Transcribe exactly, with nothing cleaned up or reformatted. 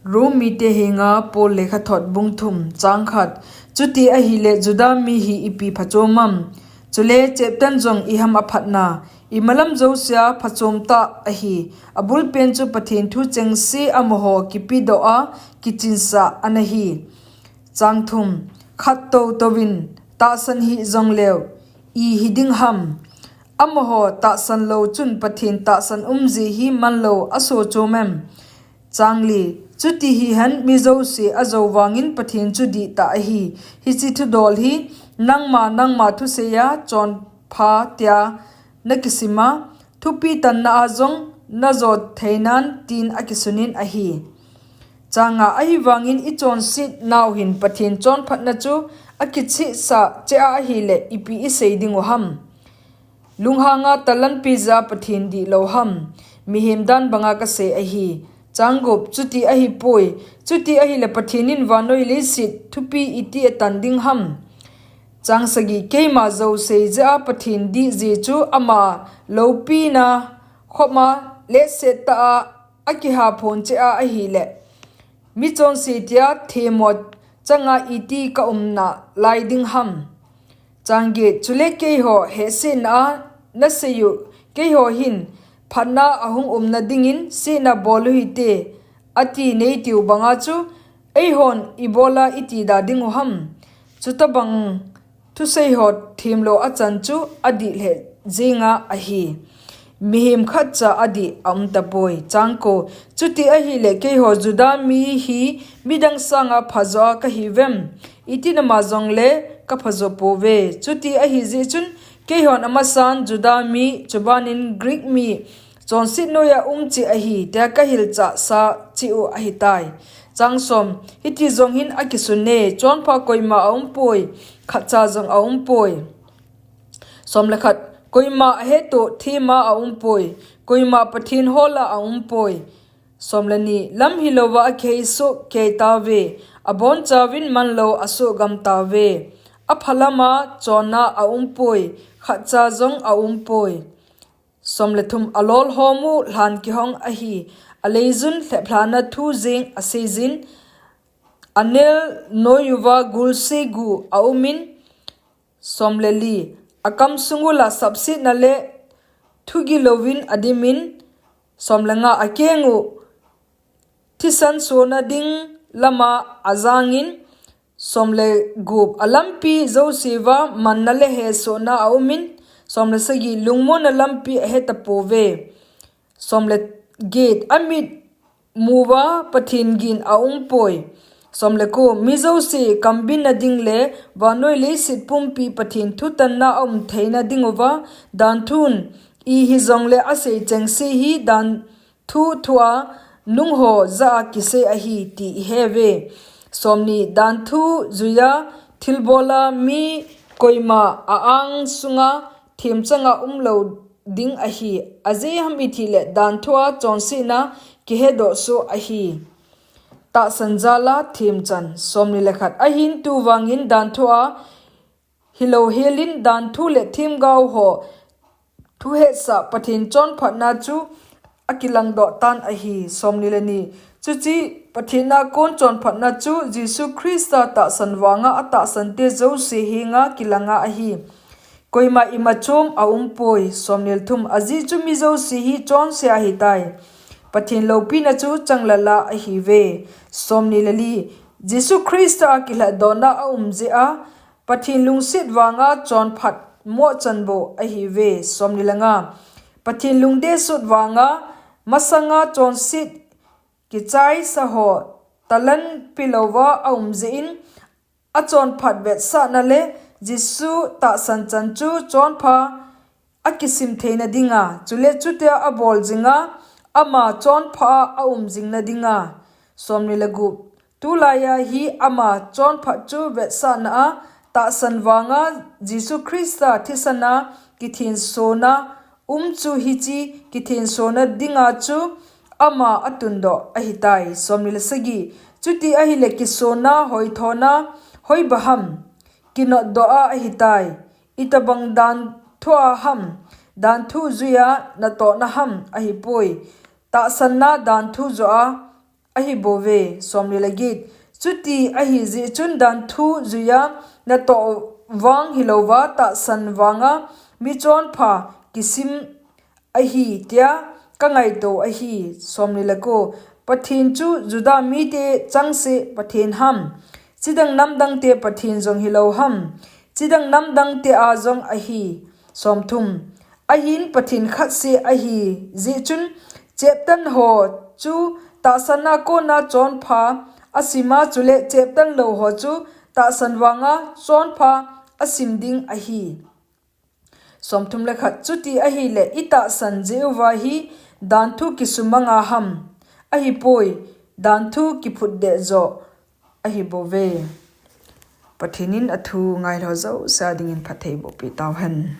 Rom mite henga Paul lekhathot bung thum chang khat. Chuti ahile Juda mi hi ipi phachom am? Chule cheptan jong iham aphatna? Imalam jousea phachom tah ahi. Abulpen chu Pathen thu chengse amaho kipedoh a kichinsah ana hi. Chang thum. Khat toutouvin tahsan hih jongleu, ihi ding ham? Amaho tahsan lou chun Pathen tahsan umji hi manlou asochom em? Chang li. Chuti hihen mi jouse ajou vangin Pathen chu dihtah ahi. Hiche thudol hi nangma nangma thuseiya chonpha tia nakisima, thupi tanna a jong najou theinan tin akisunin ahi. Chang nga. Ahivangin ichonset nau hin Pathen chonphatna chu akichehsah cheh a ahile ipi isei dingu ham? Lunghanga talanpi jeh a Pathen dihlou ham? Mihem dan banga kasei ahi. Chang gup. Chuti ahipoi. Chuti ahile Pathen in vannoi leiset thupi iti atan ding ham? Chang sagi. Keima jouse jeh a Pathen dihji chu ama loupina khopma lehset tah a akihaphon cheh a ahile, michonse tia themmo changa iti kaum nalai ding ham? Chang get. Chule keiho hehsetna a naseiyu, keiho hin phatna ahung umna dingin sehna bol uhite ati neitiu banga chu eihon ibola itida dingu ham? Chutobang thuseiho themlou achan chu adih lheh jenga ahi. Mihem khatcha adih aumtapoi. Chang ko. Chuti ahile keiho Juda mi hi midang sanga phajoa kahiuvem? Itin ama jongle kaphajo pouve. Chuti ahijeh chun keihon amasan Juda mi, chubanin Greek mi chonset noiya um cheh ahi tia kahilchahsa cheh u ahitai. Chang som. Hiti jong hin akisunne, chonpha koima aumpoi, khatcha jong aumpoi. Som le khat. Koima ahettoh themma aumpoi, koima Pathen hola aumpoi. Som le ni. Lam hilouva akiheisoh keitauve, abonchauvin manlou asohgam tauve. Aphalama chonna aumpoi, khatcha jong aumpoi. Som le thum. Alolho mu lhan kihong ahi, aleijun lheplhahna thu jeng aseijin, anel noiuva gulse gu aumin. Som le li. Akam sung ula sapsetna le thugilouvin adimin. Som le nga. Akeng u thisan sona ding lama ajangin. Som le gup. Alampi jouseuva manna le hesohna aumin. Som le sagi. Lungmonna lampi ahetapouve. Som le get. Amit muva Pathen gin aumpoi. Som le ko. Mi jouse kambinna ding le vannoi leiset pumpi Pathen thutanna aum theina dinguva danthun ihijongle asei chengse hi danthu thua nungho jah a kisei ahi ti iheuve. Som ni. Danthu juiya thilbola mi koima a-ang sunga themchanga umlou ding ahi. Ajeh ham itile danthua chonsetna kihedoh soh ahi. Tahsan jala themchan. Som ni le khat. Ahin tuvangin danthua hilouhelin danthu le themgao ho thuhetsah Pathen chonphatna chu akilangdoh tan ahi. Som ni le ni. Chuche Pathen a kon chonphatna chu Jesu Christa tahsan vanga atahsante jouse henga kilanga ahi. Koima imachom aumpoi. Som ni le thum. Ajeh chu mi jouse hi chonse ahitai. Pathen loupina chu changlala ahiuve. Som ni le li. Jesu Christa a kilhatdohna aum jeh a Pathen lungset vanga chonphat mohchan bou ahiuve. Som ni le nga. Pathen lungdesut vanga masanga chonset kichaisaho talanpi louva aum jeh in, achonphat vetsahna le Jesu tahsan chan chu chonpha akisim theina dinga, chule chutia abol jinga ama chonpha a aum jingna dinga. Som ni le gup. Tulaiya hi ama chonphat chu vetsahna a tahsan vanga Jesu Christa thisana kithensona um chu hiche kithensona dinga chu ama atundoh ahitai. Som ni le sagi. Chuti ahile kisonna hoithona hoiba ham kinotdoh a ahitai. Itobang danthua ham, danthu juiya natohna ham ahipoi. Tahsanna danthu joh a ahibouve. Chuti ahi jeh chun danthu juiya natoh vang hilouva tahsan vanga michonpha kisim ahi tia kangaito ahi. Pathen chu Juda mite changseh Pathen ham? Chidang namdangte Pathen jong hilou ham? Chidang namdangtea jong ahi. Ahin Pathen khatseh ahi jeh chun cheptanho chu tahsanna kona chonpha asima, chule cheptan louho chu tahsan vanga chonpha asim ding ahi. Chuti ahile itahsan jeh uva hi danthu kisumanga ham? Ahipoi, danthu kiphutdetjoh ahibouve. Pathen in athu ngailho jouse a dingin phatthei boh peh tauhen.